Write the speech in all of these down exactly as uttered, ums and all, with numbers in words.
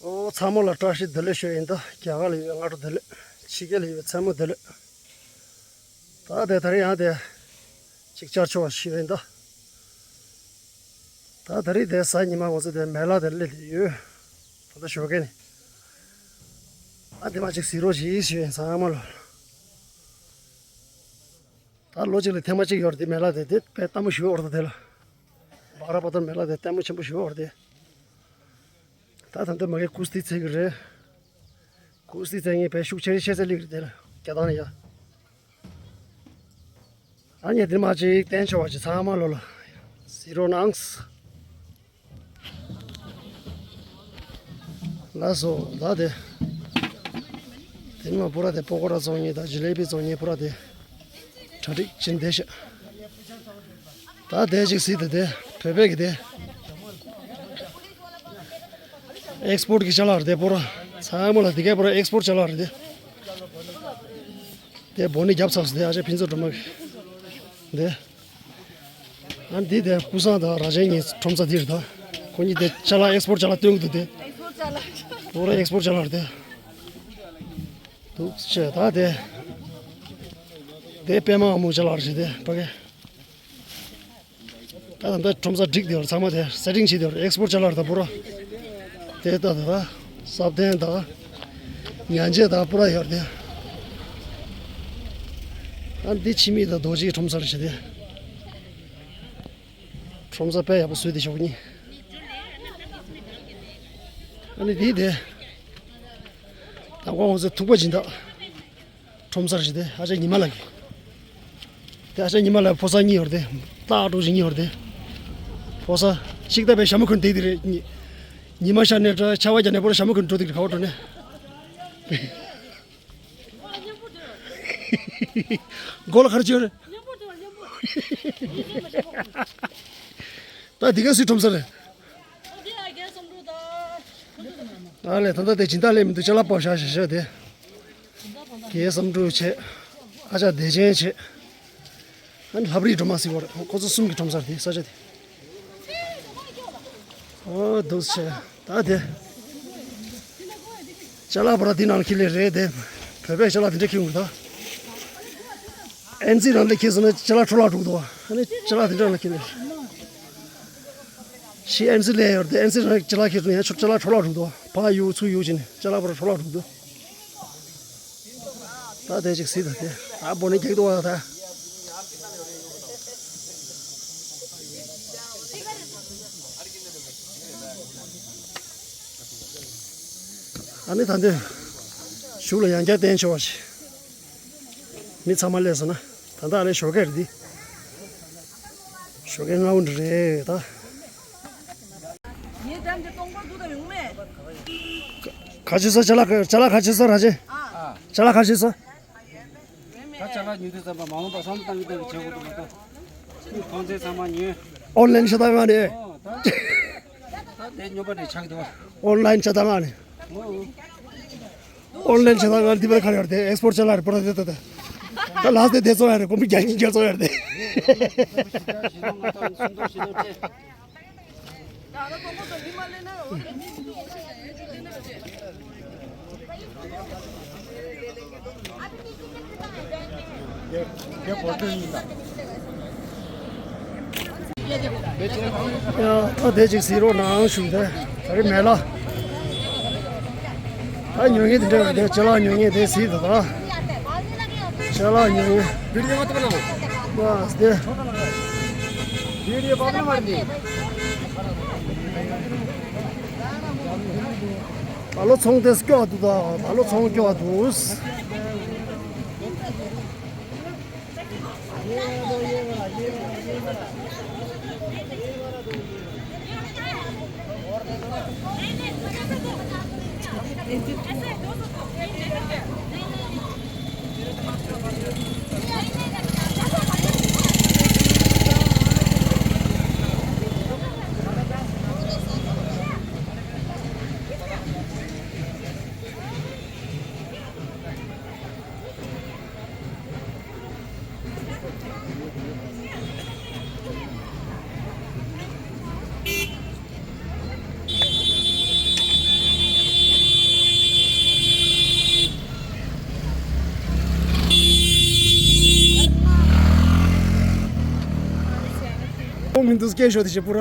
ཨོ་ཚང་མ་ལ་བཀྲ་ཤིས་བདེ་ལེགས་ཞུ་ཡིན་ད། རྒྱ་གར་ལ་ཡོད་པའི་སྔ་དྲོ་བདེ་ལེགས། ཕྱི་རྒྱལ་ལ་ཡོད་པའི་མཚན་མོ་བདེ་ལེགས། ད་དེ་ད་རེས་ཡང་དེ་ཅིག་བཅར་ཆོག་པ་ཞུ་ཡིན་ད། ད་ད་རེས་དེ་གཟའ་ཉི་མ་ང་ཚོ་དེ་མེ་ལ་དེ་སླེབས་བསྡད་ཡོད། ད་ལྟ་ཞོགས་ཀས་ནས། ཨ་དེ་མ་ཅིག་གཟིགས་རོགས་གྱིས་ཞུ་ཡིན་ཚང་མ་ལ། ད་ལོ་གཅིག་ལ་ཐེངས་མ་གཅིག་ཡོད་རེད་དེ་མེ་ལ་དེ་དེ་དཔེ་ལྟད་མོ་ཞེ་པོ་ཡོད་རེད་དེ་ལ། བྷ་ར་པ་ཏར་མེ་ལ་དེ་ལྟད་མོ་ཆེན་པོ་ཞེ་པོ་ཡོད་རེད་དེ། ད་ད་ལྟ་མ་གི་ཀུ་སྟི་རྩེད་ཀྱི་རེད། ཀུ་སྟི་རྩེད་མཁན་དཔེ་ཤུགས་ཆེ་ཆེ་ཚད་སླེབས་ཀྱི་རེད་དེ་ལ་རྒྱ་ཐང་ལ་ཡ། ཨ་ནི་དེ་མ་ཅིག་བསྟན་ཆོག་པ་ཅིག་ཚང་མ་ལོ་ལ། གཟིགས་རོགས་གནང་། ལགས་སོ་ད་དེ། དེ་མ་པུ་ར་དེ་པོ་ཀོ་ར་བཙོང་མཁན་དང་ཇི་ལེ་བི་བཙོང་མཁན་པུ་ར་དེ། གྲ་སྒྲིག་བྱེད་བསྡད་ཤག་ད་དེ་ཅིག་གཟིགས་དེ་དེ་བོད་པའི་གི་དེ། ཨེགས་སི་པོར་གི་ཅ་ལག་རེད་དེ་པུ་ར། ཚང་མ་ལ་དེ་གའི་པུ་ར་ཨེགས་སི་པོར་ཅ་ལག་རེད་དེ། དེ་སྦོ་ནི་རྒྱབ་ཚར་སོང་དེ་ཨ་ཅག་ཕུན་ཚོགས་སྒྲོལ་མ་གི། དེ། ཨ་འདི་དེ་ཀུན་བཟང་དང་ར་ཆེན་གཉིས་ཁྲོམ་ས་འདི་རེད་ད། ཁོ་གཉིས་དེ་ཅ་ལག་ཨེགས་སི་པོར་ཅ་ལག་སྟོན་གི་འདུག་དེ། པུ་ར་ཨེགས་སི་པོར་ཅ་ལག་རེད་དེ། འདུག་ཅེས་ད་དེ། དེ་པད་མ་དབང་མོ་ཅ་ལག་རེད་དེ་ཕ་གི། ད་ད་ལྟ་ཁྲོམ་ས་སྒྲིག་བསྡད་ཡོད་རེད་ཚང་མ་དེ་སེ་ཊིང་བྱེད་བསྡད་ཡོད་རེད་ཨེགས་སི་པོར་ཅ་ལག་རེད་ད་པུ་ར། དེ་ད་ད་ད་སབ་ཐན་ད། ཉ་འཇེ་ད་པུ་ར་ཡོད་རེད་དེ། ཨ་འདི་ཕྱི་མི་ད་རྡོ་རྗེའི་ཁྲོམ་ས་རེད་ཤག་དེ། ཁྲོམ་ས་དཔེ་ཡག་པོ་བཟོས་ཏེ་ཞོག་གཉིས། ཨ་ནི་དེའི་དེ། དང་པོ་ང་ཚོ་ཐུག་པ་སྦྱིན་བདག་ཁྲོམ་ས་རེད་དེ་ཨ་ཅག་ཉི་མ་ལགས་ཀྱི། དེ་ཨ་ཅག་ཉི་མ་ལགས་ཕོ་གསར་གཉིས་ཡོད་རེད་དེ། སྟག་འགྲོ་བཞིན་གཉིས་ཡོད་རེད་དེ། ཕོ་གསར་གཅིག་ད་པའི་ཞྭ་མོ་གོན་བསྡད་དེ་རེད་གཉིས། ཉི་མ་ཤར་ནས་འགྲོ་ཆར་པ་རྒྱག་ནས་པོ་ར་ཞྭ་མོ་གོན་འགྲོ་དེ་ག་བ་འགྲོ་ནས། མགོ་ལ་ག་རེ་བྱོས་རེད། ད་འདི་ག་སུའི་ཁྲོམ་ས་རེད། ཨ་ལས་ད་ལྟ་དེ་སྦྱིན་བདག་སླེབས་མི་འདུག་ཅ་ལག་ཕབ་བཞག་བཞག་བཞག་དེ། རྒྱལ་བསམ་འགྲུབ་བྱས། ཨ་ཅག་བདེ་ཆེན་བྱས། ཨ་ནི་ལྷ་པ་རིའི་སྒྲོལ་མ་ཟེར་བ་རེད་ཁོ་ཚོ་གསུམ་གྱི་ཁྲོམ་ས་རེད་དེ་ས་ཆ་དེ། ཨོ་འདུག་ཆེ། ད་དེ། ཅ་ལག་པ་ར་འདི་ནང་ཁྱི་ལས་རེད་དེ། བོད་པས་ཅ་ལག་དེ་འདྲ་ཁྱི་འོང་ད། ཨེན་ཙི་རང་ལས་ཁྱི་སོང་ན་ཅ་ལག་འཕྲོ་བརླག་འགྲོ་གི་འདུག་བ། ཨ་ནི་ཅ་ལག་དེ་འདྲ་ལ་ཁྱི་ལས། ཤི་ཨེན་ཙི་ལས་ཡོད་དེ་ཨེན་ཙི་རང་ཅ་ལག་ཁྱི་སོང་ཡང་ཆུ་ཅ་ལག་འཕྲོ་བརླག་འགྲོ་གི་འདུག་བ། ཕ་ཡུ་ཚུ་ཡུ་བྱས་ནས་ཅ་ལག་པ་ར་འཕྲོ་བརླག་འགྲོ་གི་འདུག་ད་དེ་ཅིག་སྲིད་ད་དེ། ད་བོ་ནི་རྒྱག་ཏུ་བ་ད། ཨ་ནི་ད་འདི། གཞུག་ལ་ཡང་བསྐྱར་བསྟན་ཆོག་པ་ཞིག་མི་ཚང་མ་སླེབས་སོང་ན། ད་ལྟ་ཨ་ལས་ཞོགས་ཀས་རེད་འདི། ཞོགས་ཀས་ལྔ་པོ་འདྲ་རེད་ད། ངའི་འགྲམ་གྱི་སྟོང་པ་འདུག་ད་ཡོང་མེད། ག་ཅི་ས་ཅ་ལག་ཅ་ལག་ག་ཅི་ས་ར་ཅེ། ཨ། ཅ་ལག་ག་ཅི་ས། ད་ཅ་ལག་ཉོ་དུས་ཙམ་པ་མ་འོངས་པ་བསམ་བློ་བཏང་གི་བསྡད་པའི་བྱེད་དགོས་འདུག་མ་གཏོགས། ཁྱོད་ཐོན་རྫས་ཚང་མ་ཉོས། ཨོན་ལན་ཤ་སྟག་ང་ནས། ཨོ་ད། ད་དེ་ཉོ་པ་དེ་ཆགས་འདུག་ཨོན་ལན་ཤ་སྟག་ང་ནས། ཨོ། ཨོན་ལན་ཤ་སྟག་ང་འདི་པར་ཁར་ཡོད་དེ་ཨེག་སི་པོར་ཅ་ལག་རེད་པོ་ར་དེ་ད་ད། ད་ལགས་དེ་དེ་ཚོ་ཡ་རེད་ཀོང་པོ་རྒྱ་ཡིན་རྒྱ་ཚོ་ཡ་རེད་དེ། ཡ་ད་དེ་ཅིག་གཟིགས་རོགས་གནང་ཞུ་དེ། ད་རེས་མེ་ལ། ད་ཉོ་མཁན་དེ་འདྲ་བ་དེ་ཅ་ལག་ཉོ་མཁན་དེ་གཟིགས་དང་། ཅ་ལག་ཉོ་མཁན། བི་ཌི་ཡོ་བཏང་ན། ལགས་དེ། བི་ཌི་ཡོ་བཏང་ན་མ་རེད། ད་ལོ་ཚོང་དེ་སྐྱོ་བ་འདུག་ད་ད་ལོ་ཚོང་སྐྱོ་བ་འདུག་དུས་སྐད་ཤོད་དེ་བྱེད་པོ་ར།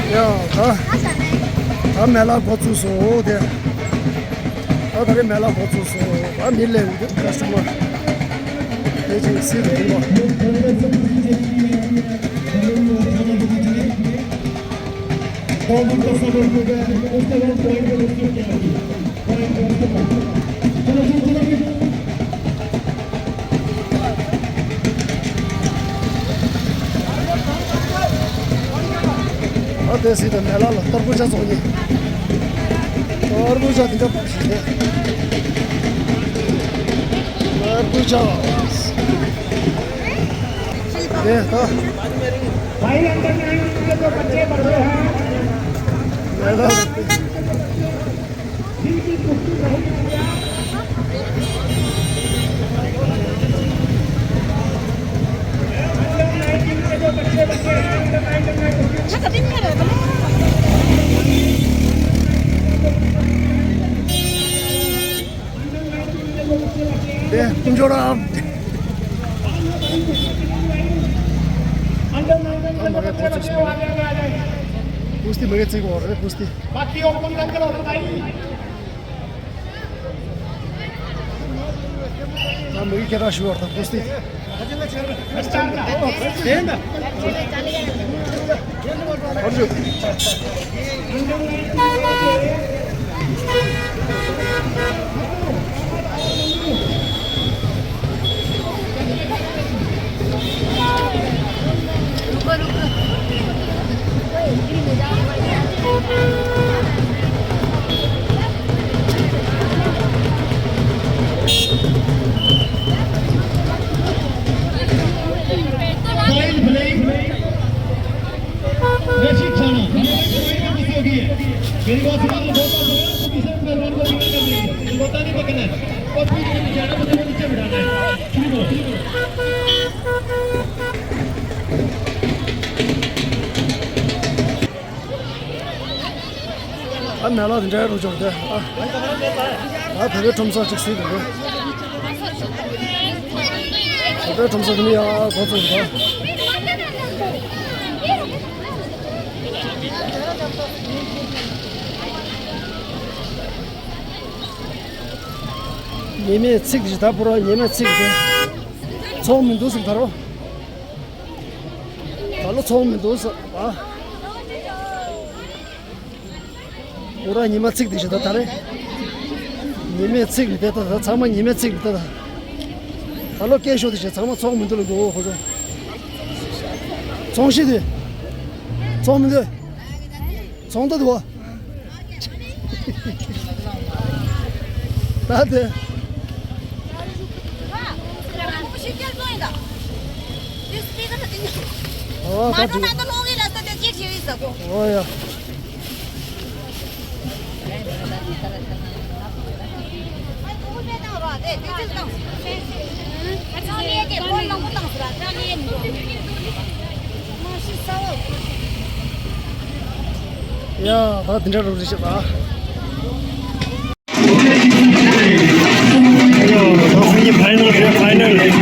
ཡ། ད་ད་མེ་ལ་འགོ་ཚུགས་སོང་དེ། ད་ད་རེས་མེ་ལ་འགོ་ཚུགས་སོང་། ད་མི་སླེབས་འདུག་ཀ་སི་ཊ་མར་དེ་ཅིག་སི་རུ་འདུག་བ། ཨ་དེ་སྲིད་དུ་མེ་ལ་ལ་གཏོར་ཕུ་ཆ་ཚོགས་ནི། གཏོར་ཕུ་ཆ་དེ་འདྲ་པོ་ཞིག་རེད། གཏོར་ཕུ་ཆ་དེ་ད། भाई, अंदर नहीं, ये तो बच्चे बच्चे हैं। དེ་ཀུན་སྦྱོར་རམ། ཨ་མ་རེ་ཕོ་ཚོགས་ཤིག་པུས་ཏི་མ་གི་ཚིག་བོར་རེ་པུས་ཏི། ད་མ་གི་སྐད་གྲགས་ཞུ་བར་ད་པུས་ཏི། मेरी बात सुनो, दो सौ दो सौ किसान पहलवान को विनती कर रही है, गोता नहीं पकड़ना है। और बीच में ग्यारह बजे को नीचे बिठाना है। शुरू करो। ཨ་མེ་ལ་དེ་འདྲའི་རུ་ཅོག་དེ། ཨ་ད་བོད་པའི་ཁྲོམ་ས་ཅིག་སྲིད་དེ། བོད་པའི་ཁྲོམ་ས་དེ་ནི་ཡ་གོ་ཚོད་རེད། ཉི་མའི་ཚིག་དེ་ཞིག་ད་བོར་བ། ཉི་མའི་ཚིག་དེ་ཚོང་མི་འདུག་ཟིག་ད་རོ། ད་ལོ་ཚོང་མི་འདུག་ཟེར་བ། འོ་ར་ཉི་མ་ཚིག་དེ་ཞིག་ད་ད་རེ། ཉི་མའི་ཚིག་རེད་དེ་ད་ད་ཚང་མ་ཉི་མའི་ཚིག་རེད་ད་ད། ད་ལོ་སྐད་ཤོད་དེ་ཞིག་ཚང་མ་ཚོང་མི་འདུག་ལ་འདུག་ཧོ་ཚོ། ཚོང་ཤི་དེ། ཚོང་མི་འདུག་ཚོང་ད་འདུག་བ། ད་དེ། ཨོ་ད་དེ། ཨོ་ཡ། ཡ་ད་དེ་འདྲ་རུ་རེ་བྱེད་པ། ད་སེ་མི་ཕའི་ནལ་རེད། ཕའི་ནལ་རེད།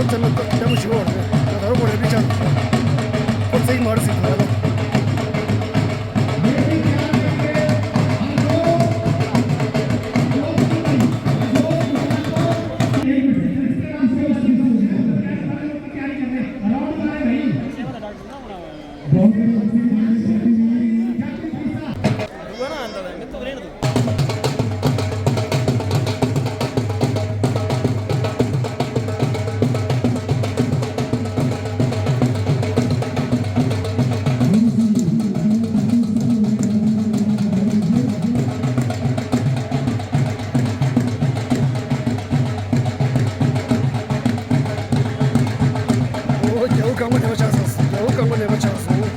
ཁོ་ཚང་མ་ལྟད་མོ་ཞིག་འོར་རེད། ད་ད་རུང་ཁོ་རེ་བི་ཆགས། ཁོ་ཚིག་མ་རེད་ཟེར་གི་འདུག་ལ། ཨོ། རྒྱལ་པོ་གང་པོ་ལེགས་པ་ཆགས་སོང་། རྒྱལ་པོ་གང་པོ་ལེགས་པ་ཆགས་སོང་།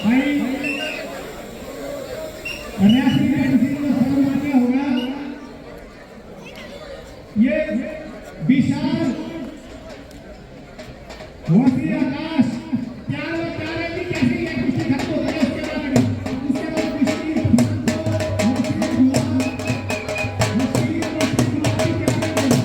भाई, रेफरी का डिसीजन फॉलो मान्य होगा। ये विशाल वसीम आकाश, प्यार और प्यार है कि कैसे ये कुश्ती खत्म होता है, उसके बाद, उसके बाद कुश्ती पठान को वसीम गुलाम, वसीम वसीम गुलाम की क्या करेंगे?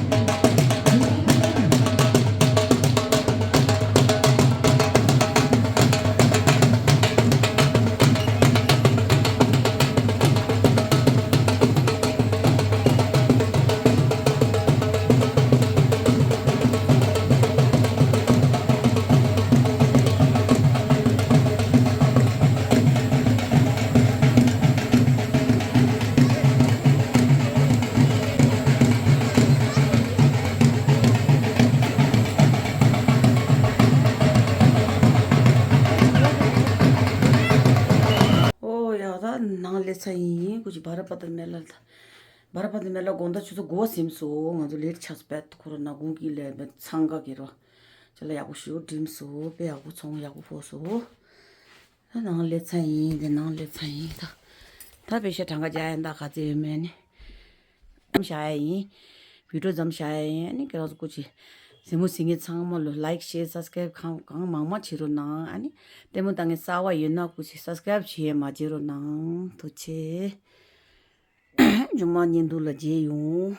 ཨོ་ཡ། ད་ནང་སླེབས་ཚར་ཡིན། སྐུ་མཁྱེན་བྷ་ར་པ་དར་མེ་ལ་ད། བྷ་ར་པ་དར་མེ་ལ་དགོང་དག་ཆུ་ཚོད་དགུ་པ་ཟིན་སོང་། ང་ཚོ་ལེ་ཊི་ཆགས་སོང་། དཔེ་ཁོ་རང་ནག་ཁུང་གི་ལས་མེད་འཚང་ཁ་གི་རོ། ཅ་ལག་ཡག་པོ་ཞིག་འགྲིམས་སོང་། དཔེ་ཡག་པོ་ཚོང་ཡག་པོ་ཕོག་སོང་། ད་ནང་སླེབས་ཚར་ཡིན། དེ་ནང་སླེབས་ཚར་ཡིན། ད་ད་དཔེ་ཤ་གྲངས་ཀ་རྒྱག་ཡིན། ད་ག་ཚོད་ཡོད་མེད་ནི་མཚམས་བཞག་ཡ་ཡིན། བི་ཌི་ཡོ་མཚམས་བཞག་ཡ་ཡིན། ཨ་ནི་ཁྱེད་རང་ཚོ་སྐུ་མཁྱེན་གཟིགས་མོ་གཟིགས་མཁན་ཚང་མ་ལོ་ལའིཀ་ཤེར་སབ་སི་ཀ་རའིབ་གང་གང་མང་མང་བྱེད་རོགས་གནང་། ཨ་ནི་ལྟད་མོ་ལྟ་མཁན་གསར་པ་ཡོད་ན་སྐུ་མཁྱེན་སབ་སི་ཀ་རའིབ་བྱེད་མ་བརྗེད་རོགས་གནང་། ཐུགས་རྗེ་ཆེ། མཇུག་མ་བརྙན་ཐུང་ལ་མཇལ་ཡོང་།